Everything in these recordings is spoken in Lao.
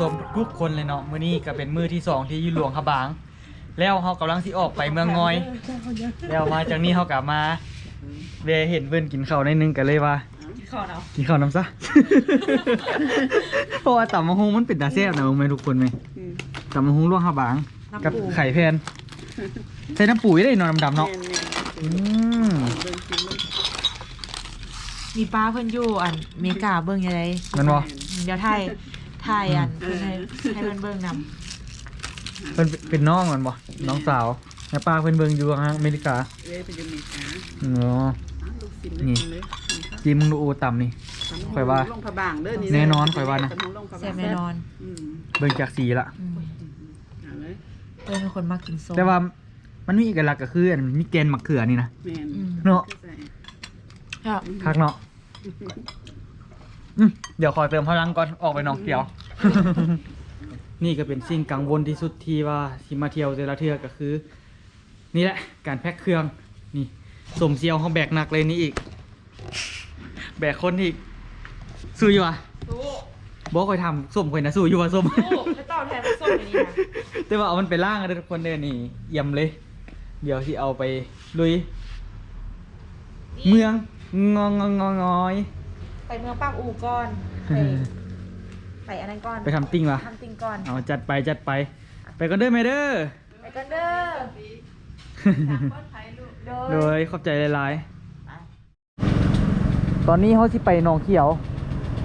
ຊົມທຸກໆຄົນເລີຍເນາະ. ມື້ນີ້ກໍເປັນມື້ທີສອງທີ່ຢູ່ຫຼວງພະບາງ ແລ້ວເຮົາກຳລັງຊິອອກໄປເມືອງງອຍ ແລ້ວມາຈາກນີ້ເຮົາກໍມາແວ່ເຫັນເພິ່ນກິນເຂົ້າໜ້ອຍໜຶ່ງ ກໍເລີຍວ່າ ກິນເຂົ້ານຳ ກິນເຂົ້ານຳຊະ ເພາະວ່າຕຳບັກຫຸ່ງມັນເປັນຕາແຊບນະ ເບິ່ງແມ່ທຸກຄົນແມ່. ອືມ ຕຳບັກຫຸ່ງຫຼວງພະບາງ ນ້ຳ ກັບ ປູ ໄຂ່ແຜ່ນ ໃສ່ນ້ຳປູຢູ່ເດ້ເນາະ ດຳໆເນາະ. ແມ່ນໆ ອືມ ເບິ່ງກິນມັນ ມີປ້າເພິ່ນຢູ່ອັນເມກາເບິ່ງຢູ່ໃດ໋ ແມ່ນບໍ່? ດຽວຖ່າຍ ຖ່າຍອັນ ອືມ ເພິ່ນໃຫ້ ໃຫ້ເພິ່ນເບິ່ງນຳ. ເພິ່ນເປັນນ້ອງແມ່ນບໍ່? ແມ່ນ ນ້ອງສາວ ແລ້ວປ້າເພິ່ນເບິ່ງຢູ່ທາງອາເມລິກາ. ເອີ ເພິ່ນຢູ່ອາເມລິກາ. ອໍ ອ້າວ ລູກຊິ້ນ ນີ້ ເລີຍ ຈິ້ມດູ ຕຳນີ້ ຕຳບັກຫຸ່ງ ຂ້ອຍວ່າ ຫຼວງພະບາງເດີນີ້ ແນ່ນອນ ຂ້ອຍວ່ານະ ຕຳບັກຫຸ່ງຫຼວງພະບາງ ແຊບແນ່ນອນ. ອືມ ເບິ່ງຈາກສີລະ ອືມ ເອີ ເພິ່ນເປັນຄົນມັກກິນສົ້ມ ແຕ່ວ່າມັນມີເອກະລັກກໍຄື ອັນ ມີແກ່ນໝາກເຂືອນີ້ນະ. ແມ່ນ ອືມ ເນາະ ແຊບ ຄັກເນາະ. ອືມ ດຽວຂໍເຕີມພະລັງກ່ອນ ອອກໄປໜອງຂຽວ. ນີ້ກໍເປັນສິ່ງກັງວົນທີ່ສຸດທີ່ວ່າຊິມາທ່ຽວແຕ່ລະເທື່ອ ກໍຄື ນີ້ແຫຼະ ການແພັກເຄື່ອງ. ນີ້ ສົມສ່ຽວເຮົາແບກໜັກເລີຍນີ້ອີກ ແບກຄົນອີກ. ສູ້ຢູ່ຫວາ? ສູ້. ບໍ່ ຂ້ອຍຖາມສົ້ມຂ້ອຍນະ ສູ້ຢູ່ຫວາສົ້ມ? ສູ້ ຂ້ອຍຕອບແທນສົ້ມຢູ່ນີ້ນະ. ແຕ່ວ່າເອົາມັນໄປລ້າງເດີທຸກຄົນເດີ ນີ້ ອຽມເລີຍ. ດຽວຊິເອົາໄປລຸຍ ນີ້ ເມືອງງອຍ ໄປເມືອງປາກອູກ່ອນ ໄປ ເອີ ໄປອັນນັ້ນກ່ອນ ໄປທຳຕິ່ງຫວາ? ທຳຕິ່ງກ່ອນ. ເອົາ ຈັດໄປ ຈັດໄປ. ໄປກ່ອນເດີແມ່ເດີ. ໄປກ່ອນເດີ. ໂດຍ ໂດຍ ຂອບໃຈຫຼາຍໆ. ໄປ ຕອນນີ້ເຮົາຊິໄປໜອງຂຽວ.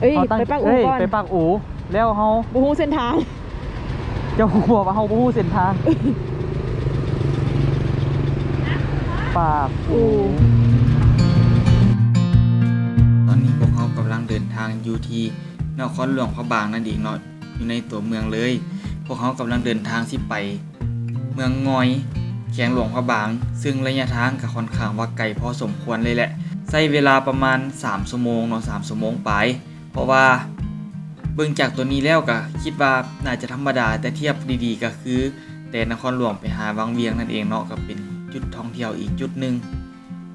ເອີຍ ເຮົາຕັ້ງ ໄປປາກອູ ເອີຍ ກ່ອນ ໄປປາກອູ ແລ້ວເຮົາບໍ່ຮູ້ເສັ້ນທາງ. ເຈົ້າຮູ້ບໍ່ວ່າເຮົາບໍ່ຮູ້ເສັ້ນທາງ? ປາກອູ. ຕອນນີ້ພວກເຮົາກຳລັງເດີນທາງຢູ່ທີ່ນະຄອນຫຼວງພະບາງນັ້ນເອງເນາະ. ຢູ່ໃນຕົວເມືອງເລີຍ. ພວກເຮົາກຳລັງເດີນທາງຊິໄປເມືອງງອຍ ແຂວງຫຼວງພະບາງ, ເຊິ່ງໄລຍະທາງກໍຂ້ອນຂ້າງວ່າໄກພໍສົມຄວນເລີຍແຫຼະ. ໃຊ້ເວລາປະມານສາມຊົ່ວໂມງເນາະ, ສາມຊົ່ວໂມງປາຍ. ເພາະວ່າເບິ່ງຈາກຕົວນີ້ແລ້ວກໍຄິດວ່າໜ້າຈະທຳມະດາ, ແຕ່ທຽບດີໆກໍຄືແຕ່ນະຄອນຫຼວງໄປຫາວັງວຽງນັ້ນເອງເນາະ, ກໍເປັນຈຸດທ່ອງທ່ຽວອີກຈຸດໜຶ່ງ.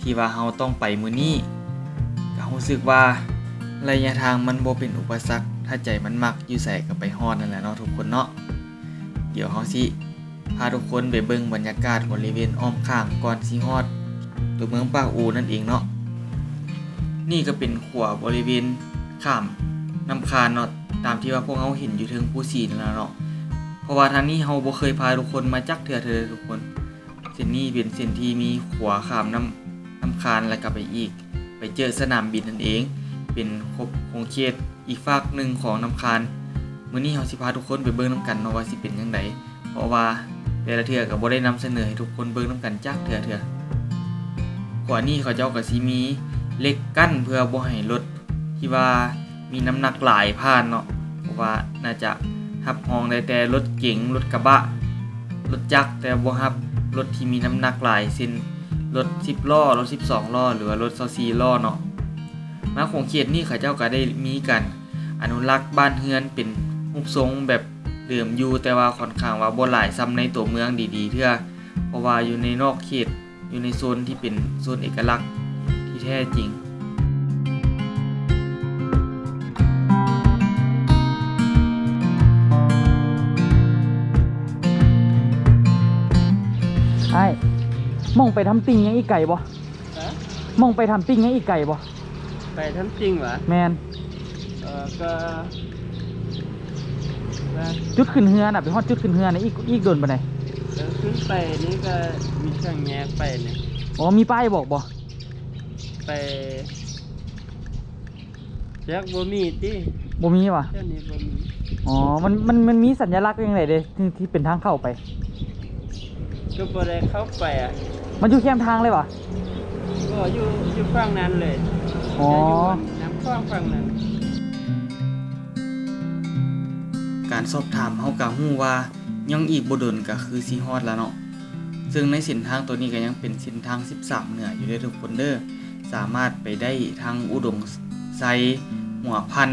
ທີ່ວ່າເຮົາຕ້ອງໄປມື້ນີ້ ກໍຮູ້ສຶກວ່າໄລຍະທາງມັນບໍ່ເປັນອຸປະສັກ, ຖ້າໃຈມັນມັກຢູ່ໃສກໍໄປຮອດນັ້ນແຫຼະເນາະທຸກຄົນເນາະ. ດຽວເຮົາຊິພາທຸກຄົນໄປເບິ່ງບັນຍາກາດບໍລິເວນອ້ອມຂ້າງກ່ອນຊິຮອດຕົວເມືອງປາກອູນັ້ນເອງເນາະ. ນີ້ກໍເປັນຂົວບໍລິເວນຂ້າມນ້ຳຄານເນາະ, ຕາມທີ່ວ່າພວກເຮົາເຫັນຢູ່ເທິງພູສີນັ້ນແຫຼະເນາະ, ເພາະວ່າທາງນີ້ເຮົາບໍ່ເຄີຍພາທຸກຄົນມາຈັກເທື່ອເດີທຸກຄົນ. ເສັ້ນນີ້ເປັນເສັ້ນທີ່ມີຂົວຂ້າມນ້ຳ ນ້ຳຄານ ແລ້ວກໍໄປອີກ ໄປເຈີສະໜາມບິນນັ້ນເອງ, ເປັນຂົບ ຂົງເຂດອີກຟາກໜຶ່ງຂອງນ້ຳຄານ. ມື້ນີ້ເຮົາຊິພາທຸກຄົນໄປເບິ່ງນຳກັນເນາະວ່າຊິເປັນຈັ່ງໃດ, ເພາະວ່າແຕ່ລະເທື່ອກໍບໍ່ໄດ້ນຳສະເໜີໃຫ້ທຸກຄົນເບິ່ງນຳກັນຈັກເທື່ອເທື່ອ. ຂົວນີ້ເຂົາເຈົ້າກໍຊິມີເຫຼັກກັ້ນເພື່ອບໍ່ໃຫ້ລົດ ທີ່ວ່າມີນ້ຳໜັກຫຼາຍຜ່ານເນາະ, ເພາະວ່າໜ້າຈະຮັບຮອງໄດ້ແຕ່ລົດເກັງ, ລົດກະບະ, ລົດຈັກ, ແຕ່ບໍ່ຮັບລົດທີ່ມີນ້ຳໜັກຫຼາຍ ເຊັ່ນ ລົດສິບລໍ້, ລົດສິບສອງລໍ້ ຫຼືວ່າລົດຊາວສີ່ລໍ້ເນາະ. ມາຂົງເຂດນີ້ເຂົາເຈົ້າກໍໄດ້ມີການອະນຸລັກບ້ານເຮືອນເປັນຮູບຊົງແບບເດີມຢູ່, ແຕ່ວ່າຂ້ອນຂ້າງວ່າບໍ່ຫຼາຍສ່ຳໃນຕົວເມືອງດີໆເທື່ອ, ເພາະວ່າຢູ່ໃນນອກເຂດ ຢູ່ໃນໂຊນທີ່ເປັນໂຊນເອກະລັກທີ່ແທ້ຈິງ. ອ້າຍ ໝ່ອງໄປຖ້ຳຕິ່ງຍັງອີກໄກບໍ່? ຮະ? ໝ່ອງໄປຖ້ຳຕິ່ງຍັງອີກໄກບໍ່? ໄປຖ້ຳຕິ່ງຫວາ? ແມ່ນ. ເອີ ກໍ ວ່າ ຈຸດຂຶ້ນເຮືອນະ, ໄປຮອດຈຸດຂຶ້ນເຮືອນະ ອີກ ອີກດົນປານໃດ? ເອີ ຂຶ້ນໄປນີ້ກໍມີທາງແຍກໄປນີ້. ອໍ ມີປ້າຍບອກບໍ່? ໄປ ຈັກ ບໍ່ມີຕິ? ບໍ່ມີຫວາ? ແຖວນີ້ບໍ່ມີ. ອໍ ມັນ ມັນ ມັນມີສັນຍະລັກຫຍັງໃດເດ ທີ່ ທີ່ເປັນທາງເຂົ້າໄປ? ກໍບໍ່ໄດ້ເຂົ້າໄປອະ. ມັນຢູ່ແຄມທາງເລີຍຫວາ? ບໍ່ ຢູ່ ຢູ່ຝັ່ງນັ້ນເລີຍ. ອໍ ຢູ່ນ້ຳຂອງຝັ່ງນັ້ນ. ການສອບຖາມເຮົາກໍຮູ້ວ່າຍັງອີກບໍ່ດົນກໍຄືຊິຮອດລະເນາະ. ເຊິ່ງໃນເສັ້ນທາງໂຕນີ້ກໍຍັງເປັນເສັ້ນທາງສິບສາມເໜືອຢູ່ເດີທຸກຄົນເດີ. ສາມາດໄປໄດ້ທາງອຸດົມໄຊ, ຫົວພັນ.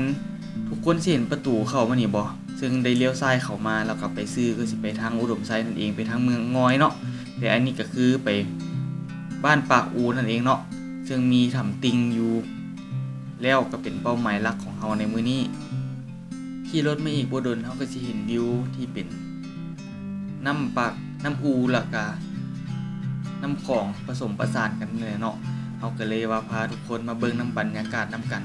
ທຸກຄົນຊິເຫັນປະຕູເຂົ້າມານີ້ບໍ່? ເຊິ່ງໄດ້ລ້ຽວຊ້າຍເຂົ້າມາ ແລ້ວກໍໄປຊື່ກໍຊິໄປທາງອຸດົມໄຊນັ້ນເອງ, ໄປທາງເມືອງງອຍເນາະ. ແຕ່ອັນນີ້ກໍຄືໄປບ້ານປາກອູນັ້ນເອງເນາະ, ເຊິ່ງມີຖ້ຳຕິ່ງຢູ່ ແລ້ວກໍເປັນເປົ້າໝາຍຫຼັກຂອງເຮົາໃນມື້ນີ້. ຂີ່ລົດມາອີກບໍ່ດົນ ເຮົາກໍຊິເຫັນວິວທີ່ເປັນນ້ຳປາກ ນ້ຳອູ ແລ້ວກະນ້ຳຂອງປະສົມປະສານກັນນີ້ແຫຼະເນາະ. ເຮົາກໍເລີຍວ່າພາທຸກຄົນມາເບິ່ງນຳບັນຍາກາດນຳກັນ,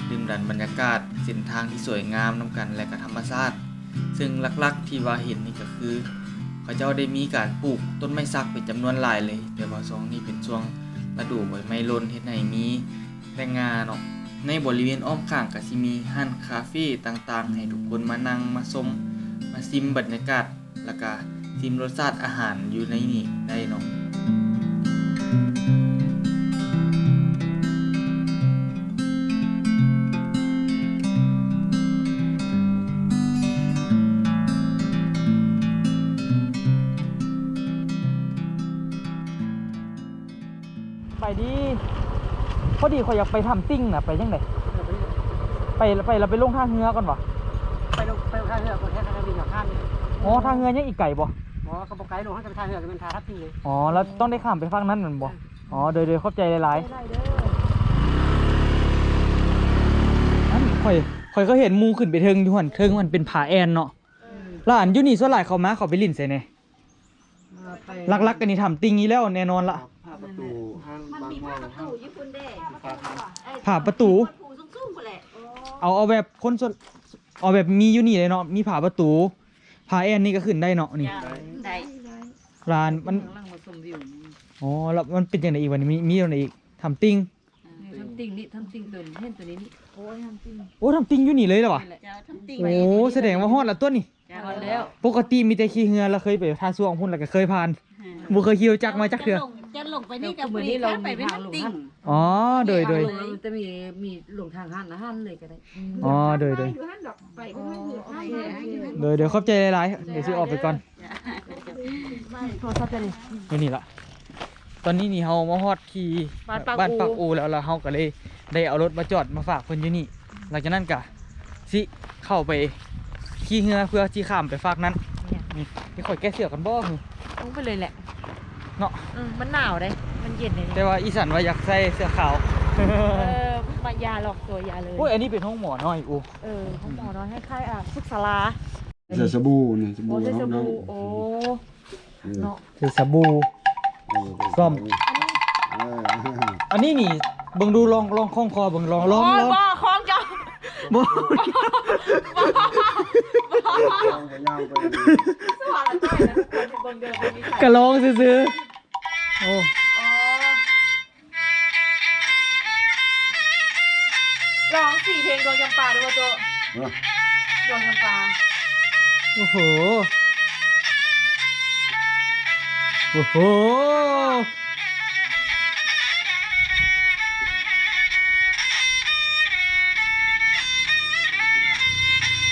ດື່ມດ່ຳບັນຍາກາດເສັ້ນທາງທີ່ສວຍງາມນຳກັນ ແລະກະທຳມະຊາດ. ເຊິ່ງຫຼັກໆທີ່ວ່າເຫັນນີ້ກໍຄື ເຂົາເຈົ້າໄດ້ມີການປູກຕົ້ນໄມ້ສັກເປັນຈຳນວນຫຼາຍເລີຍ, ແຕ່ວ່າຊ່ວງນີ້ເປັນຊ່ວງລະດູໃບໄມ້ຫຼົ່ນ ເຮັດໃຫ້ມີແຕ່ງ່າເນາະ. ໃນບໍລິເວນອ້ອມຂ້າງກໍຊິມີຮ້ານຄາເຟຕ່າງໆ ໃຫ້ທຸກຄົນມານັ່ງ ມາຊົມ ມາຊິມບັນຍາກາດ ແລ້ວກະຊິມລົດຊາດອາຫານຢູ່ໃນນີ້ໄດ້ເນາະ. ໄປດີ ພໍດີຂ້ອຍຢາກໄປຖ້ຳຕິ່ງນະ ໄປຈັ່ງໃດ? ໄປ ໄປແລ້ວໄປລົງທ່າເຮືອກ່ອນຫວາ? ໄປລົງ ໄປລົງທ່າເຮືອກ່ອນ ແທ້ ຖ້າບິນຂ້າມນີ້. ອໍ ທ່າເຮືອຍັງອີກໄກບໍ່? ບໍ່ ກໍບໍ່ໄກ ລົງ ເຮົາຈະໄປທ່າເຮືອກໍແມ່ນທ່າທັບຕິ່ງເລີຍ. ອໍ ແລ້ວຕ້ອງໄດ້ຂ້າມໄປຝັ່ງນັ້ນແມ່ນບໍ່? ເອີ ອໍ ໂດຍ ໂດຍ ຂອບໃຈຫຼາຍໆ. ອັນຂ້ອຍ ຂ້ອຍກໍເຫັນໝູ່ຂຶ້ນໄປເທິງຢູ່ຫັ້ນ ເທິງມັນເປັນຜາແອ່ນເນາະ. ແລ້ວອັນຢູ່ນີ້ສ່ວນຫຼາຍເຂົາມາ ເຂົາໄປຫຼິ້ນໃສແດ່? ຫຼັກໆກໍນີ້ຖ້ຳຕິ່ງນີ້ແລ້ວແນ່ນອນລະ. ຜາປະຕູ ມັນມີຜາປະຕູຢູ່ພຸ້ນເດ້ ຜາປະຕູ ເອີ ສູງໆພຸ້ນແຫຼະ. ເອົາ ເອົາແບບຄົນສ່ວນ ເອົາແບບມີຢູ່ນີ້ເລີຍເນາະ ມີຜາປະຕູ ຜາແອ່ນນີ້ກໍຂຶ້ນໄດ້ເນາະນີ້. ໄດ້ ລານມັນ ອໍ ແລ້ວມັນເປັນຈັ່ງໃດອີກບັດນີ້? ມີ ມີຈັ່ງໃດອີກ? ຖ້ຳຕິ່ງ ເອີ ຖ້ຳຕິ່ງນີ້ ຖ້ຳຕິ່ງຕົວນີ້ ເຫັນຕົວນີ້ນີ້. ໂອ້ຍ ຖ້ຳຕິ່ງ ໂອ້ ຖ້ຳຕິ່ງຢູ່ນີ້ເລີຍລະຫວາ? ນີ້ແຫຼະ ເຈົ້າ ຖ້ຳຕິ່ງ ໂອ້ ສະແດງວ່າຮອດລະຕົວນີ້. ຮອດແລ້ວ ປົກກະຕິມີແຕ່ຂີ່ເຮືອ ລະເຄີຍໄປທ່າຊ່ວງພຸ້ນ ລະກໍເຄີຍຜ່ານ ບໍ່ເຄີຍຂີ່ລົດຈັກມາຈັກເທື່ອ. ຈະລົງ ຈະລົງໄປນີ້ກໍພໍດີຂ້າມໄປເປັນຖ້ຳຕິ່ງ. ອໍ ໂດຍ ໂດຍ ມັນຈະມີ ມີລົງທາງຫັ້ນ ຫັ້ນເລີຍກໍໄດ້. ອໍ ໂດຍ ໂດຍ ໂດຍ ໂດຍ ຂອບໃຈຫຼາຍໆ ດຽວຊິອອກໄປກ່ອນ. ໂທລະສັບເຈົ້ານີ້ ຢູ່ນີ້ລະ. ຕອນນີ້ນີ້ເຮົາມາຮອດທີ່ບ້ານປາກອູແລ້ວ ແລ້ວເຮົາກໍເລີຍໄດ້ເອົາລົດມາຈອດມາຝາກເພິ່ນຢູ່ນີ້. ຫຼັງຈາກນັ້ນກະຊິເຂົ້າໄປຂີ່ເຮືອເພື່ອຊິຂ້າມໄປຟາກນັ້ນ. ນີ້ ຊິຂ້ອຍແກະເສື້ອກ່ອນບໍ່? ລົງໄປເລີຍແຫຼະເນາະ. ເອີ ມັນໜາວເດ້ ມັນເຢັນເດ້. ແຕ່ວ່າອີສັນວ່າຢາກໃສ່ເສື້ອຂາວ. ເອີ ມາຢາຫຼອກຕົວຢາເລີຍ. ໂອ້ຍ ອັນນີ້ເປັນໂຮງໝໍນ້ອຍ. ໂອ້ ເອີ ໂຮງໝໍນ້ອຍ ຄ້າຍໆ ອ່າ ສຸກສາລາ. ໃສ່ສະບູນີ້ ສະບູ ໂອ້ ໃສ່ສະບູ ເນາະ. ໂອ້ ເນາະ ໃສ່ສະບູ ເອີ ສ້ອມ ອັນນີ້ ເອີ ອັນນີ້ນີ້ ເບິ່ງດູ ລອງ ລອງຄ່ອງຄໍເບິ່ງ ລອງ ລອງ ໂອ້ຍ ລອງ ບໍ່ຄ່ອງເຈົ້າ ບໍ່ ບໍ່ ບໍ່ ກະລອງຊື່ໆ. ໂອ້ ອໍ ລອງສີ່ເພງດວງຈຳປາດູບໍ່ໂຕ. ເອີ ດວງຈຳປາ. ໂອ້ໂຫ ໂອ້ໂຫ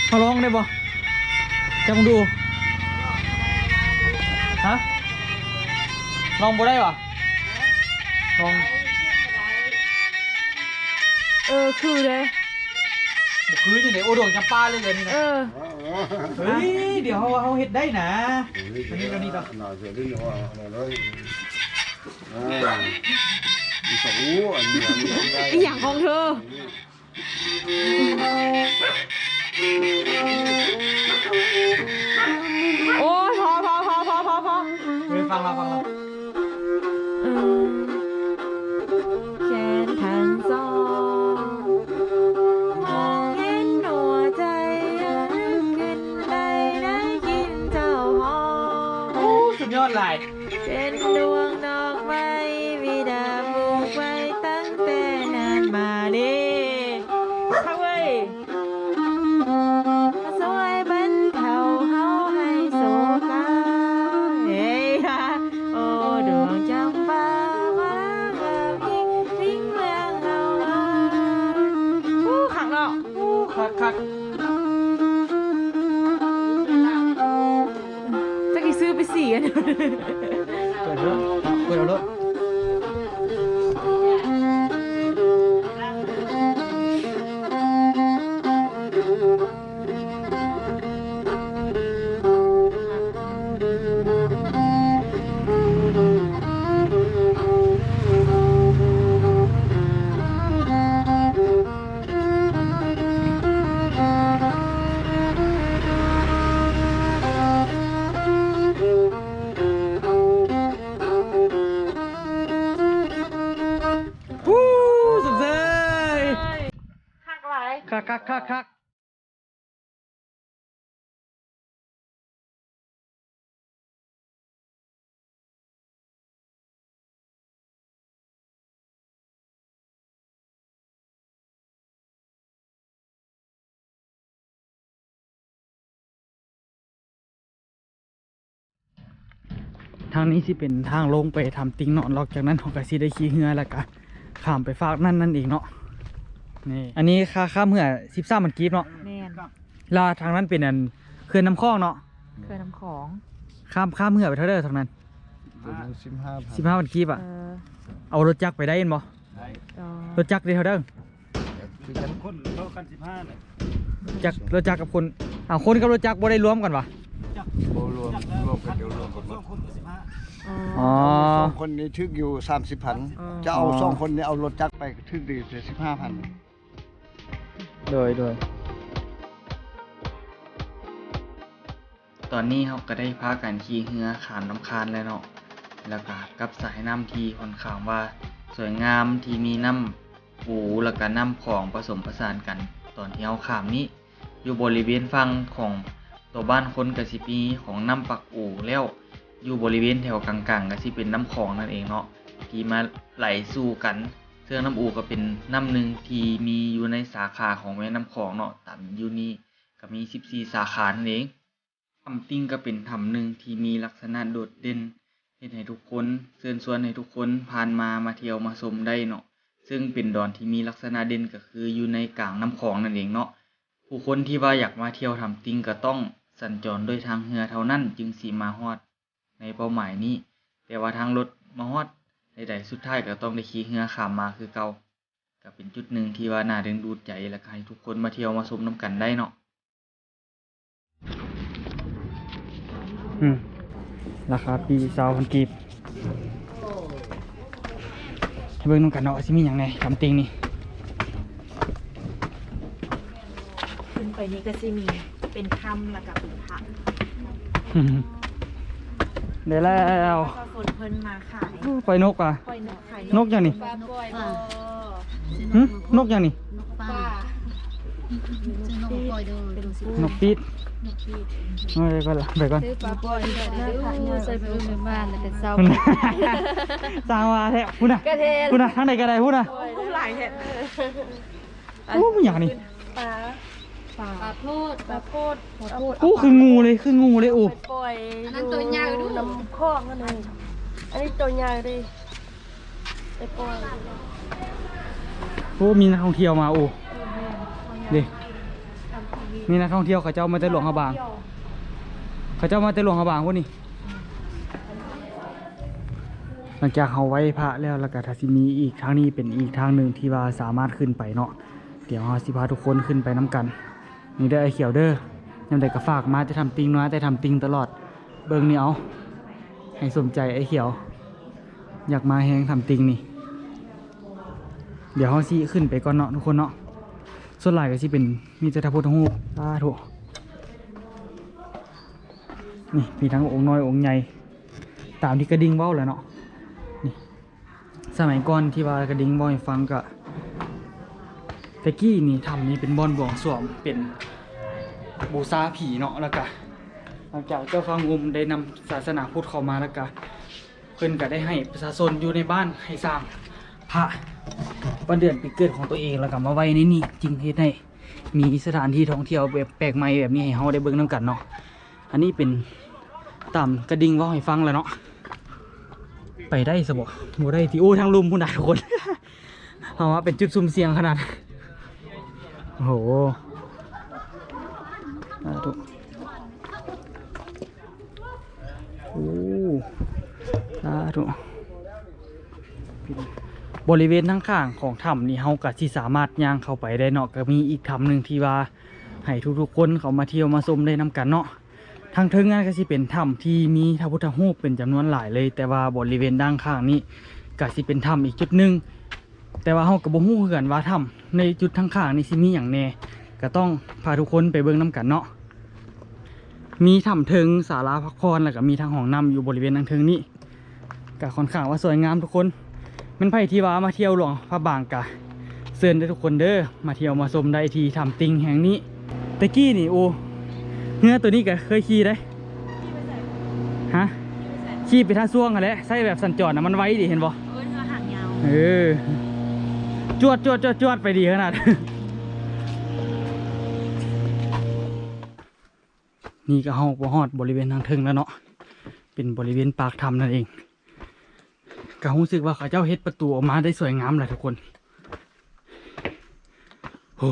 ເຮົາລອງໄດ້ບໍ່? ຈັບເບິ່ງດູ. ຮະ? ລອງບໍ່ໄດ້ຫວາ? ລອງ ເອີ ຄືເດ້. ບໍ່ຄືຈັ່ງໃດ? ໂອ້ ດວງຈຳປາເລີຍອັນນີ້ນະ. ເອີ ເຮີ້ຍ ດຽວເຮົາ ເຮົາເຮັດໄດ້ນະ. ອັນນີ້ ອັນນີ້ ເອີ ອີ່ຫຍັງຂອງເທີ? ໂອ້ຍ ພໍ ພໍ ພໍ ພໍ ພໍ ພໍ. ເອີ ຟັງລະ ຟັງລະ. ແຂນທັງສອງ ມອງເຫັນຫົວໃຈ ຂຶ້ນໄດ້ໄດ້ກິນເຈົ້າຫອມ. ໂອ້ ສຸດຍອດຫຼາຍ. ເປັນດວງດອກໄມ້ ບິດາປູກໄວ້ຕັ້ງແຕ່ນານມາເດ້. ເຮົາເອີຍ ມາຊ່ວຍບັນເທົາເຮົາໃຫ້ໂສກາ ເອີຍ ໂອ້ ດວງຈຳປາ ມາງາມຍິ່ງ ພິງເມືອງເຮົາ. ໂອ້ ຄັກເນາະ. ໂອ້ ຄັກ ຄັກ. ຈັກຊິຊື້ໄປສີອັນ ເປີດເລີຍ ເປີດເອົາໂລດ. ຄັກໆໆໆ. ທາງນີ້ຊິເປັນທາງລົງໄປຖ້ຳຕິ່ງເນາະ, ຫຼັງຈາກນັ້ນເຮົາກໍຊິໄດ້ຂີ່ເຮືອ ແລ້ວກໍຂ້າມໄປຟາກນັ້ນນັ້ນເອງເນາະ. ນີ້ ອັນນີ້ຄ່າ ຄ່າເຮືອສິບສາມພັນກີບເນາະ. ແມ່ນ. ແລ້ວທາງນັ້ນເປັນອັນເຂື່ອນນ້ຳຂອງເນາະ. ເຂື່ອນນ້ຳຂອງ. ຂ້າມ ຂ້າມເຮືອໄປເທົ່າໃດເທົ່ານັ້ນ? ປະມານສິບຫ້າພັນ ສິບຫ້າພັນກີບອະ. ເອີ ເອົາລົດຈັກໄປໄດ້ແມ່ນບໍ່? ໄດ້. ອໍ ລົດຈັກໄດ້ເທົ່າໃດ? ຄືກັນ ຄົນເທົ່າກັນສິບຫ້າແຫຼະ. ຈັກ ລົດຈັກກັບຄົນ ເອົາ ຄົນກັບລົດຈັກບໍ່ໄດ້ລວມກັນຫວາ? ບໍ່ລວມ ລວມກັນ ດຽວລວມກັນໝົດ. ອໍ ສອງຄົນນີ້ຖືກຢູ່ສາມສິບພັນ. ອໍ ຈະເອົາ ອໍ ສອງຄົນນີ້ເອົາລົດຈັກໄປ ຖືກໄດ້ສິບຫ້າພັນ. ໂດຍ ໂດຍ. ຕອນນີ້ເຮົາກໍໄດ້ພາກັນຂີ່ເຮືອຂ້າມນ້ຳຄານແລ້ວເນາະ, ແລ້ວກໍກັບສາຍນ້ຳທີ່ຂ້ອນຂ້າງວ່າສວຍງາມ ທີ່ມີນ້ຳອູ ແລ້ວກໍນ້ຳຂອງປະສົມປະສານກັນ. ຕອນທີ່ເຮົາຂ້າມນີ້ ຢູ່ບໍລິເວນຝັ່ງຂອງຕົວບ້ານຄົນກໍຊິມີຂອງນ້ຳປາກອູ ແລ້ວຢູ່ບໍລິເວນແຖວກາງໆ ກໍຊິເປັນນ້ຳຂອງນັ້ນເອງເນາະ ທີ່ມາໄຫຼສູ່ກັນ. ເຊິ່ງນ້ຳອູກໍເປັນນ້ຳໜຶ່ງທີ່ມີຢູ່ໃນສາຂາຂອງແມ່ນ້ຳຂອງເນາະ, ຕາມຢູ່ນີ້ກໍມີສິບສີ່ສາຂານັ້ນເອງ. ຖ້ຳຕິ່ງກໍເປັນຖ້ຳໜຶ່ງທີ່ມີລັກສະນະໂດດເດັ່ນ ເຮັດໃຫ້ທຸກຄົນ ເຊີນຊວນໃຫ້ທຸກຄົນຜ່ານມາ ມາທ່ຽວມາຊົມໄດ້ເນາະ, ເຊິ່ງເປັນດອນທີ່ມີລັກສະນະເດັ່ນກໍຄືຢູ່ໃນກາງນ້ຳຂອງນັ້ນເອງເນາະ. ຜູ້ຄົນທີ່ວ່າຢາກມາທ່ຽວຖ້ຳຕິ່ງກໍຕ້ອງສັນຈອນດ້ວຍທາງເຮືອເທົ່ານັ້ນຈຶ່ງຊິມາຮອດໃນເປົ້າໝາຍນີ້, ແຕ່ວ່າທາງລົດມາຮອດໃດໆ ສຸດທ້າຍກໍຕ້ອງໄດ້ຂີ່ເຮືອຂ້າມມາຄືເກົ່າ. ກໍເປັນຈຸດໜຶ່ງທີ່ວ່າໜ້າດຶງດູດໃຈ ແລ້ວກໍໃຫ້ທຸກຄົນມາທ່ຽວມາຊົມນຳກັນໄດ້ເນາະ. ອືມ ລາຄາປີ້ຊາວພັນກີບ. ໃຫ້ເບິ່ງນຳກັນເນາະ ຊິມີຫຍັງແດ່ ຖ້ຳຕິ່ງນີ້. ຂຶ້ນໄປນີ້ກໍຊິມີເປັນຖ້ຳ ແລ້ວກໍເປັນພະ. ໄດ້ແລ້ວ ປະຊາຊົນເພິ່ນມາຂາຍ. ໂອ້ ປ່ອຍນົກຫວາ? ປ່ອຍນົກ ຂາຍນົກ. ນົກຫຍັງນີ້? ປາປ່ອຍບໍ່? ຫຶ? ນົກຫຍັງນີ້? ນົກປ່າ. ນົກປີດ. ເອົາໄປກ່ອນລະ ໄປກ່ອນ. ຊື້ປາປ່ອຍ ໃສ່ໄປໂຮງບານແລ້ວກໍເຊົາ. ຊ່າງວ່າແທ້. ພຸ້ນນະ ກະແທນ ພຸ້ນນະ ທາງໃດກໍໄດ້ ພຸ້ນນະ. ໂອ້ ຫຼາຍແທ້. ໂອ້ ມັນຫຍັງນີ້? ປາ ປາ ປາໂພດ ປາໂພດ. ໂອ້ ຄືງູເລີຍ ຄືງູເລີຍ. ໂອ້ ໄປປ່ອຍ ອັນນັ້ນຕົວໃຫຍ່ດູ ນ້ຳຂອງອັນນີ້. ອັນນີ້ຕົວໃຫຍ່ເດ້ ໄປປ່ອຍ. ໂອ້ ມີນັກທ່ອງທ່ຽວມາ. ໂອ້ ເດ້ ມີນັກທ່ອງທ່ຽວ ເຂົາເຈົ້າມາແຕ່ຫຼວງພະບາງ ເຂົາເຈົ້າມາແຕ່ຫຼວງພະບາງພຸ້ນນີ້. ຫຼັງຈາກເຮົາໄຫວ້ພະແລ້ວ ແລ້ວກໍຖ້າຊິມີອີກທາງນີ້ ເປັນອີກທາງໜຶ່ງທີ່ວ່າສາມາດຂຶ້ນໄປເນາະ. ດຽວເຮົາຊິພາທຸກຄົນຂຶ້ນໄປນຳກັນ. ນີ້ເດີ ອ້າຍຂຽວເດີ ຍາມໃດກໍຝາກມາແຕ່ຖ້ຳຕິ່ງ ມາແຕ່ຖ້ຳຕິ່ງຕະຫຼອດ. ເບິ່ງນີ້ເອົາ ໃຫ້ສົມໃຈອ້າຍຂຽວ ຢາກມາແຮງຖ້ຳຕິ່ງນີ້. ດຽວເຮົາຊິຂຶ້ນໄປກ່ອນເນາະທຸກຄົນເນາະ. ສ່ວນຫຼາຍກໍຊິເປັນ ມີແຕ່ພະພຸດທະຮູບ. ສາທຸ. ນີ້ ມີທັງອົງນ້ອຍອົງໃຫຍ່ ຕາມທີ່ກະດິ່ງເວົ້າແຫຼະເນາະ. ນີ້ ສະໄໝກ່ອນທີ່ວ່າກະດິ່ງເວົ້າໃຫ້ຟັງ ກະແຕ່ກີ້ນີ້ ຖ້ຳນີ້ເປັນບ່ອນບວງສວງ ເປັນບູຊາຜີເນາະ. ແລ້ວກະຫຼັງຈາກເຈົ້າຟ້າງຸ່ມໄດ້ນຳສາສະໜາພຸດເຂົ້າມາ ແລ້ວກະເພິ່ນກະໄດ້ໃຫ້ປະຊາຊົນຢູ່ໃນບ້ານໃຫ້ສ້າງພະວັນເດືອນປີເກີດຂອງຕົວເອງ ແລ້ວກະມາໄວ້ໃນນີ້ ຈຶ່ງເຮັດໃຫ້ ມີສະຖານທີ່ທ່ອງທ່ຽວແບບແປກໃໝ່ແບບນີ້ໃຫ້ເຮົາໄດ້ເບິ່ງນຳກັນເນາະ. ອັນນີ້ເປັນຕາມກະດິ່ງເວົ້າໃຫ້ຟັງແຫຼະເນາະ. ໄປໄດ້ຊະບໍ່? ບໍ່ໄດ້ຕິ. ໂອ້ ທາງລຸ່ມພຸ້ນນະທຸກຄົນ. ເຮົາວ່າເປັນຈຸດຊຸ່ມສ່ຽງຂະໜາດ. ໂອ້ໂຫ ສາທຸ. ໂອ້ ສາທຸ. ບໍລິເວນທາງຂ້າງຂອງຖ້ຳນີ້ ເຮົາກະຊິສາມາດຍ່າງເຂົ້າໄປໄດ້ເນາະ. ກະມີອີກຖ້ຳໜຶ່ງທີ່ວ່າໃຫ້ທຸກໆຄົນເຂົ້າມາທ່ຽວມາຊົມໄດ້ນຳກັນເນາະ. ທາງເທິງນັ້ນກະຊິເປັນຖ້ຳທີ່ມີພະພຸດທະຮູບເປັນຈຳນວນຫຼາຍເລີຍ, ແຕ່ວ່າບໍລິເວນດ້ານຂ້າງນີ້ກະຊິເປັນຖ້ຳອີກຈຸດໜຶ່ງ. ແຕ່ວ່າເຮົາກໍບໍ່ຮູ້ຄືກັນວ່າຖ້ຳໃນຈຸດທາງຂ້າງນີ້ຊິມີຫຍັງແດ່, ກໍຕ້ອງພາທຸກຄົນໄປເບິ່ງນຳກັນເນາະ. ມີຖ້ຳເທິງ, ສາລາພັກຜ່ອນ ແລ້ວກໍມີທັງຫ້ອງນ້ຳຢູ່ບໍລິເວນທາງເທິງນີ້, ກໍຂ້ອນຂ້າງວ່າສວຍງາມທຸກຄົນ. ແມ່ນໃຜທີ່ວ່າມາທ່ຽວຫຼວງພະບາງ ກໍ ເຊີນເດີທຸກຄົນເດີ ມາທ່ຽວມາຊົມໄດ້ທີ່ຖ້ຳຕິ່ງແຫ່ງນີ້. ແຕ່ກີ້ນີ້ ໂອ້ ເຮືອໂຕນີ້ກໍເຄີຍຂີ່ໄດ໋. ຮະ? ຂີ່ໄປທ່າຊ່ວງຫັ້ນແຫຼະ ໃຊ້ແບບສັນຈອນນະ ມັນໄວດີ ເຫັນບໍ່? ເອີ ເຮືອຫາງຍາວ. ເອີ ຈວດໆໆໆ ໄປດີຂະໜາດ. ນີ້ກໍເຮົາກໍຮອດບໍລິເວນທາງເທິງແລ້ວເນາະ ເປັນບໍລິເວນປາກຖ້ຳນັ້ນເອງ. ກໍຮູ້ສຶກວ່າເຂົາເຈົ້າເຮັດປະຕູອອກມາໄດ້ສວຍງາມຫຼາຍທຸກຄົນ. ໂອ້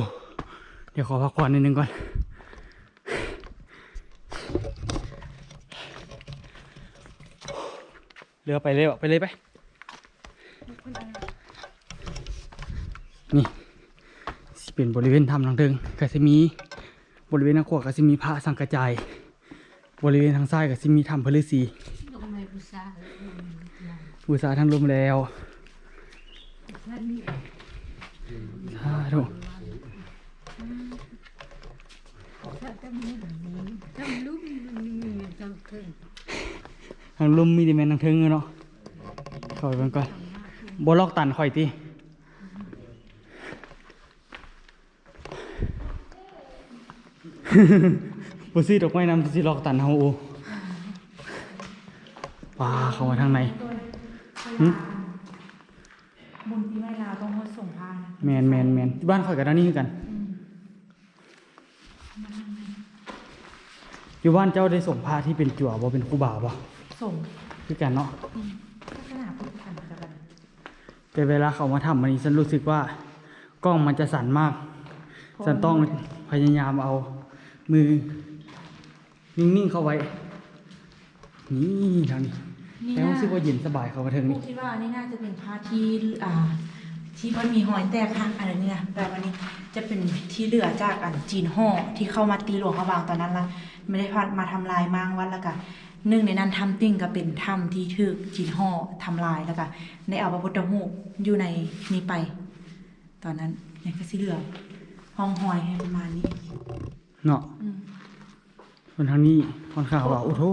ດຽວຂໍພັກຜ່ອນນິດໜຶ່ງກ່ອນ. ເຫຼືອໄປເລີຍ ໄປເລີຍ ໄປ. ນີ້ຊິເປັນບໍລິເວນຖ້ຳທາງເທິງ ກໍຊິມີ ບໍລິເວນທາງຂວາກໍຊິມີພະສັງກະຈາຍ, ບໍລິເວນທາງຊ້າຍກໍຊິມີຖ້ຳພະລືສີ. ບູຊາທັງລົມແລ້ວ ສາທຸ. ທາງລຸ່ມມີແຕ່ແມ່ນທາງເທິງເນາະ. ເຂົ້າໄປເບິ່ງກ່ອນ. ບໍ່ລອກຕັນຂ້ອຍຕິ? ບໍ່ຊື້ດອກໄມ້ນຳ ຊິລອກຕັນເຮົາ. ໂອ້ ປາ ເຂົ້າມາທາງໃນ. ຫຶ? ບຸນປີໃໝ່ລາວຕ້ອງຮອດສົງພານະ. ແມ່ນໆໆ ບ້ານຂ້ອຍກໍທາງນີ້ຄືກັນ. ອືມ. ຢູ່ບ້ານເຈົ້າໄດ້ສົງພະທີ່ເປັນຈົວບໍ່ ເປັນຄູບາບໍ່? ສົງ ຄືກັນເນາະ. ອືມ ສາສະໜາພຸດຄືກັນ. ແຕ່ເວລາເຂົ້າມາຖ້ຳອັນນີ້ ສັນຮູ້ສຶກວ່າກ້ອງມັນຈະສັ່ນມາກ. ໂອ້ ສັນຕ້ອງພະຍາຍາມເອົາມືນິ່ງໆເຂົ້າໄວ້. ນີ້ທາງນີ້ ນີ້ ແຕ່ຮູ້ສຶກວ່າເຢັນສະບາຍເຂົ້າມາເທິງນີ້. ຄິດວ່າອັນນີ້ໜ້າຈະເປັນພະທີ່ ອ່າ ທີ່ເພິ່ນມີຮອຍແຕກຫັກອັນນີ້ນະ. ແບບອັນນີ້ຈະເປັນທີ່ເຫຼືອຈາກອັນຈີນຫໍ້ທີ່ເຂົ້າມາຕີຫຼວງພະບາງຕອນນັ້ນລະ ແມ່ນໄດ້ມາທຳລາຍມ້າງວັດ. ແລ້ວກະໜຶ່ງໃນນັ້ນຖ້ຳຕິ່ງກໍເປັນຖ້ຳທີ່ຖືກຈີນຫໍ້ທຳລາຍ ແລ້ວກະໄດ້ເອົາພະພຸດທະຮູບຢູ່ໃນນີ້ໄປຕອນນັ້ນ. ນີ້ກໍຊິເຫຼືອຮ່ອງຮອຍໃຫ້ປະມານນີ້ເນາະ. ອືມ. ເພິ່ນທາງນີ້ຂ້ອນຂ້າງວ່າ ໂອ້ໂທ້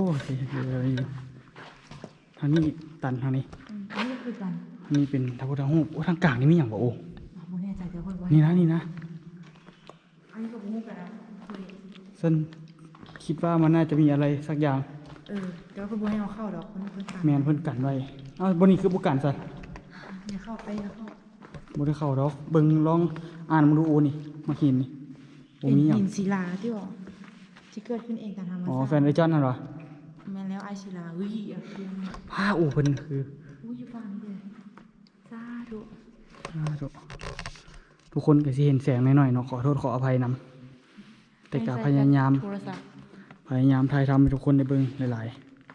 ທາງນີ້ຕັນທາງນີ້. ອືມ ອັນນີ້ຄືກັນ ອັນນີ້ເປັນພະພຸດທະຮູບ. ໂອ້ ທາງກາງນີ້ມີຫຍັງບໍ່? ໂອ້ ບໍ່ແນ່ໃຈ ແຕ່ເພິ່ນວ່າ ນີ້ນະ ນີ້ນະ ອັນນີ້ກໍບໍ່ຮູ້ກັນນະ. ເຊິ່ງຄິດວ່າມັນໜ້າຈະມີອະໄລສັກຢ່າງ. ເອີ ແຕ່ວ່າເພິ່ນບໍ່ໃຫ້ເຮົາເຂົ້າດອກ ເພິ່ນ ເພິ່ນກັນ. ແມ່ນ ເພິ່ນກັນໄວ້. ເອົ້າ ບ່ອນນີ້ຄືບໍ່ກັນຊະ? ຢ່າເຂົ້າໄປ ຢ່າເຂົ້າ. ບໍ່ໄດ້ເຂົ້າດອກ. ເບິ່ງ ລອງອ່ານເບິ່ງດູ. ໂອ້ ນີ້ ໝາກຫີນນີ້ ບໍ່ມີຫຍັງ. ຫີນ ຫີນສິລາຕິບໍ? ທີ່ເກີດຂຶ້ນເອງຕາມທຳມະຊາດ. ອໍ ແຟນເອື້ອຍຈ້ອນຫັ້ນຫວາ? ແມ່ນແລ້ວ ອ້າຍສິລາ. ເຮີ້ຍ ອາ ໂອ້ ເພິ່ນຄື ໂອ້ຍ ຢູ່ຝັ່ງນີ້ເດ້. ສາທຸ ສາທຸ. ທຸກຄົນກໍຊິເຫັນແສງໜ້ອຍໆເນາະ ຂໍໂທດຂໍອະໄພນຳ. ແຕ່ກໍພະຍາຍາມ ພະຍາຍາມຖ່າຍທຳໃຫ້ທຸກຄົນໄດ້ເບິ່ງຫຼາຍ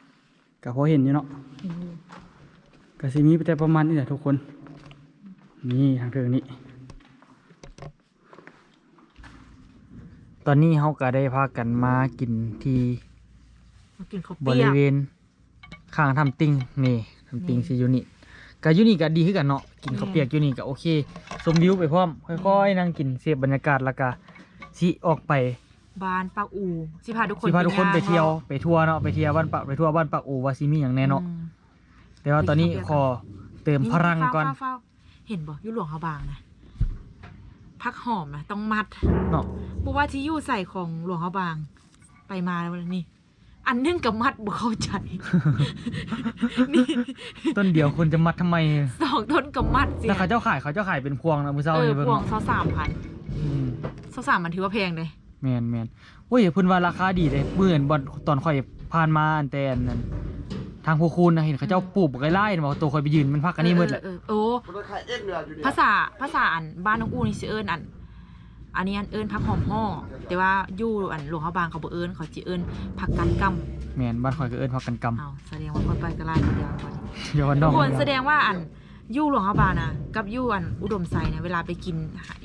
ໆ. ກໍພໍເຫັນຢູ່ເນາະ. ເຫັນຢູ່. ກໍຊິມີແຕ່ປະມານນີ້ແຫຼະທຸກຄົນ. ນີ້ທາງເທິງນີ້. ຕອນນີ້ເຮົາກໍໄດ້ພາກັນມາກິນທີ່ ມາກິນເຂົ້າປຽກ ບໍລິເວນຂ້າງຖ້ຳຕິ່ງ. ນີ້ ຖ້ຳຕິ່ງ ນີ້ ຊິຢູ່ນີ້. ກໍຢູ່ນີ້ກໍດີຄືກັນເນາະ ກິນເຂົ້າປຽກ ແມ່ນ ຢູ່ນີ້ກໍໂອເຄ. ຊົມວິວໄປພ້ອມ ຄ່ອຍໆນັ່ງກິນ ເສບບັນຍາກາດ ແລ້ວກໍຊິອອກໄປ ບ້ານປາກອູ ຊິພາທຸກຄົນ ຊິພາທຸກຄົນໄປທ່ຽວ ໄປທົ່ວເນາະ ໄປທ່ຽວບ້ານປາກ ໄປທົ່ວບ້ານປາກອູວ່າຊິມີຫຍັງແດ່ເນາະ. ອືມ. ແຕ່ວ່າຕອນນີ້ຂໍເຕີມພະລັງກ່ອນ. ເຫັນບໍ່ ຢູ່ຫຼວງພະບາງນະ ຜັກຫອມນະຕ້ອງມັດເນາະ. ບໍ່ວ່າທີ່ຢູ່ໃສຂອງຫຼວງພະບາງ ໄປມາແລ້ວນີ້ ອັນໜຶ່ງກໍມັດ ບໍ່ເຂົ້າໃຈ. ນີ້ ຕົ້ນດຽວຄົນຈະມັດທຳໄມ? ສອງຕົ້ນກໍມັດ. ແລ້ວເຂົາເຈົ້າຂາຍ ເຂົາເຈົ້າຂາຍເປັນພວງນະ ມື້ເຊົ້ານີ້ເບິ່ງ ພວງ ເນາະ ຊາວສາມພັນ. ອືມ ຊາວສາມພັນຖືວ່າແພງເດ້. ແມ່ນໆ. ໂອ້ຍ ເພິ່ນວ່າລາຄາດີເດ້. ມື້ນັ້ນບ່ອນຕອນຂ້ອຍຜ່ານມາ ອັນແຕ່ອັນນັ້ນ ທາງພູຄູນນະ ເຫັນເຂົາເຈົ້າ ອືມ ປູກບັກຫຼາຍໆ ເຫັນບໍ່? ໂຕຂ້ອຍໄປຢືນ ມັນພັກອັນນີ້ໝົດແຫຼະ. ເອີ ເອີ ເອີ ໂອ້ ພາສາ ພາສາອັນບ້ານນ້ອງອູ່ນີ້ຊິເອີ້ນອັນ ອັນນີ້ອັນເອີ້ນຜັກຫອມຫໍ່ ແຕ່ວ່າຢູ່ອັນຫຼວງພະບາງເຂົາບໍ່ເອີ້ນ ເຂົາຊິເອີ້ນຜັກກັນກຳ. ແມ່ນ ບ້ານຂ້ອຍກໍເອີ້ນຜັກກັນກຳ. ເອົ້າ ສະແດງວ່າຂ້ອຍໄປກໍຫຼາຍເທື່ອ. ດຽວ ທຸກຄົນ ສະແດງວ່າອັນ ຢູ່ຫຼວງພະບາງນະ ກັບຢູ່ອັນອຸດົມໄຊນະ ເວລາໄປກິນ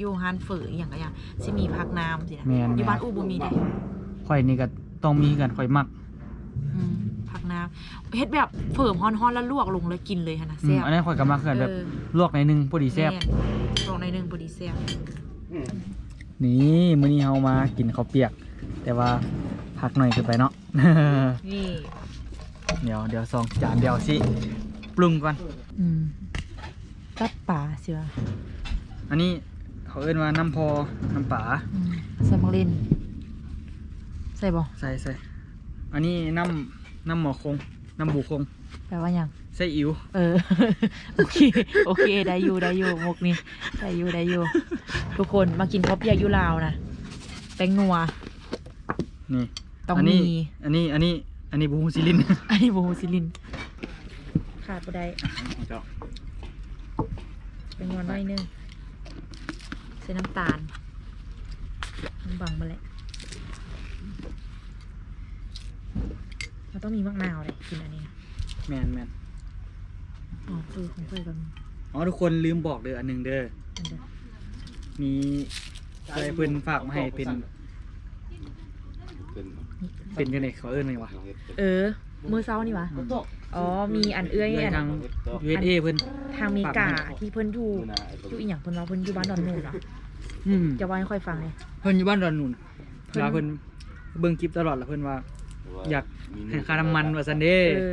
ຢູ່ຮ້ານເຝີອີ່ຫຍັງກໍຢ່າ ຊິມີຜັກນ້ຳຊີ້ນະ. ແມ່ນໆ. ຢູ່ບ້ານອູ່ບໍ່ມີເດ້. ຂ້ອຍນີ້ກໍຕ້ອງມີຄືກັນ ຂ້ອຍມັກ. ອືມ ຜັກນ້ຳ ເຮັດແບບເຝີຮ້ອນໆ ແລ້ວລວກລົງແລ້ວກິນເລີຍຫັ້ນນະ ອືມ ແຊບ. ອັນນັ້ນຂ້ອຍກໍມັກຄືກັນ ເອີ ແບບລວກໜ້ອຍໜຶ່ງພໍດີແຊບ. ແມ່ນ ລວກໜ້ອຍໜຶ່ງພໍດີແຊບ. ນີ້ ມື້ນີ້ເຮົາມາກິນເຂົ້າປຽກ ແຕ່ວ່າຜັກໜ້ອຍເກີນໄປເນາະ. ນີ້ ດຽວ ດຽວສອງຈານ ດຽວຊິປຸງກ່ອນ. ອືມ ຕັບປາຊິວ່າ. ອັນນີ້ ເຂົາເອີ້ນວ່ານ້ຳພໍ້ ນ້ຳປາ ອືມ ໃສ່ໝາກລິ້ນ ໃສ່ບໍ່? ໃສ່ ໃສ່. ອັນນີ້ນ້ຳ ນ້ຳໝໍຄົງ ນ້ຳບູຄົງ ແປວ່າຫຍັງ? ໃສ່ອິວ. ເອີ ໂອເຄ ໂອເຄ ໄດ້ຢູ່ ໄດ້ຢູ່ ມຸກນີ້ ໄດ້ຢູ່ ໄດ້ຢູ່. ທຸກຄົນ ມາກິນເຂົ້າປຽກຢູ່ລາວນະ ແປ້ງນົວ ນີ້ ຕ້ອງ ອັນນີ້ ມີ ອັນນີ້ ອັນນີ້ ອັນນີ້ບໍ່ຮູ້ຊິຫຼິ້ນ ອັນນີ້ບໍ່ຮູ້ຊິຫຼິ້ນ ຂາດບໍ່ໄດ້ ຂອງເຈົ້າ ແປ້ງນົວໜ້ອຍໜຶ່ງ ໃສ່ນ້ຳຕານ ມັນບັງໝົດແຫຼະ. ເຮົາຕ້ອງມີໝາກນາວເດ້ ກິນອັນນີ້ນະ. ແມ່ນ ແມ່ນ. ອໍ ເອີ ຂອງຂ້ອຍກໍມີ. ອໍ ທຸກຄົນ ລືມບອກເດີ ອັນໜຶ່ງເດີ ອັນໃດ? ມີ ເພິ່ນຝາກມາໃຫ້ເປັນ ເປັນຈັ່ງໃດ ເຂົາເອີ້ນຫຍັງວະ? ເອີ ມື້ເຊົ້ານີ້ຫວາ? ອືມ. ອໍ ມີອັນເອື້ອຍ ເອື້ອຍທາງ ຢູເອສເອ ເພິ່ນ ທາງເມກາ ທີ່ເພິ່ນຢູ່ ຢູ່ອີ່ຫຍັງ ເພິ່ນວ່າເພິ່ນຢູ່ບ້ານດອນໂນນເນາະ. ອືມ. ຈະເວົ້າໃຫ້ຂ້ອຍຟັງແດ່. ເພິ່ນຢູ່ບ້ານດອນໂນນ. ເພິ່ນ ເວລາເພິ່ນເບິ່ງຄລິບຕະຫຼອດ ແລ້ວເພິ່ນວ່າ ຢາກໃຫ້ຄ່ານ້ຳມັນວ່າຊັ້ນເດ້. ເອີ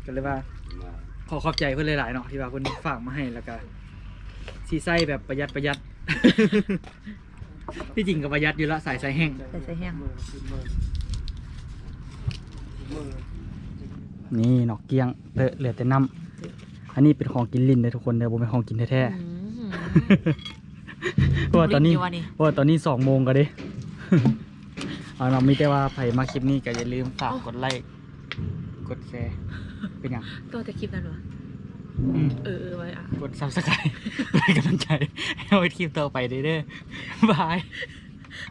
ກໍເລີຍວ່າ ຂໍຂອບໃຈເພິ່ນຫຼາຍໆເນາະ ທີ່ວ່າເພິ່ນຝາກມາໃຫ້ ແລ້ວກໍຊິໃຊ້ແບບປະຢັດ ປະຢັດ. ທີ່ຈິງກໍປະຢັດຢູ່ລະ ສາຍໃຊ້ແຫ້ງ ສາຍໃຊ້ແຫ້ງ. ນີ້ເນາະ ກ້ຽງເລີະ ເຫຼືອແຕ່ນ້ຳ. ອັນນີ້ເປັນຂອງກິນຫຼິ້ນເດີທຸກຄົນເດີ ບໍ່ແມ່ນຂອງກິນແທ້ໆ. ອືມ. ເພາະວ່າຕອນນີ້ ເພາະວ່າຕອນນີ້ສອງໂມງກະເດ້. ເອົາເນາະ ມີແຕ່ວ່າໃຜມັກຄລິບນີ້ກະຢ່າລືມຝາກກົດໄລ້ ກົດແຊ ເປັນຫຍັງ? ຕໍ່ແຕ່ຄລິບນັ້ນຫວາ? ອືມ. ເອີໆ ໄວ້ອະ ກົດ Subscribe ເປັນກຳລັງໃຈໃຫ້ເຮົາເຮັດຄລິບຕໍ່ໄປເດີ້. ບາຍ.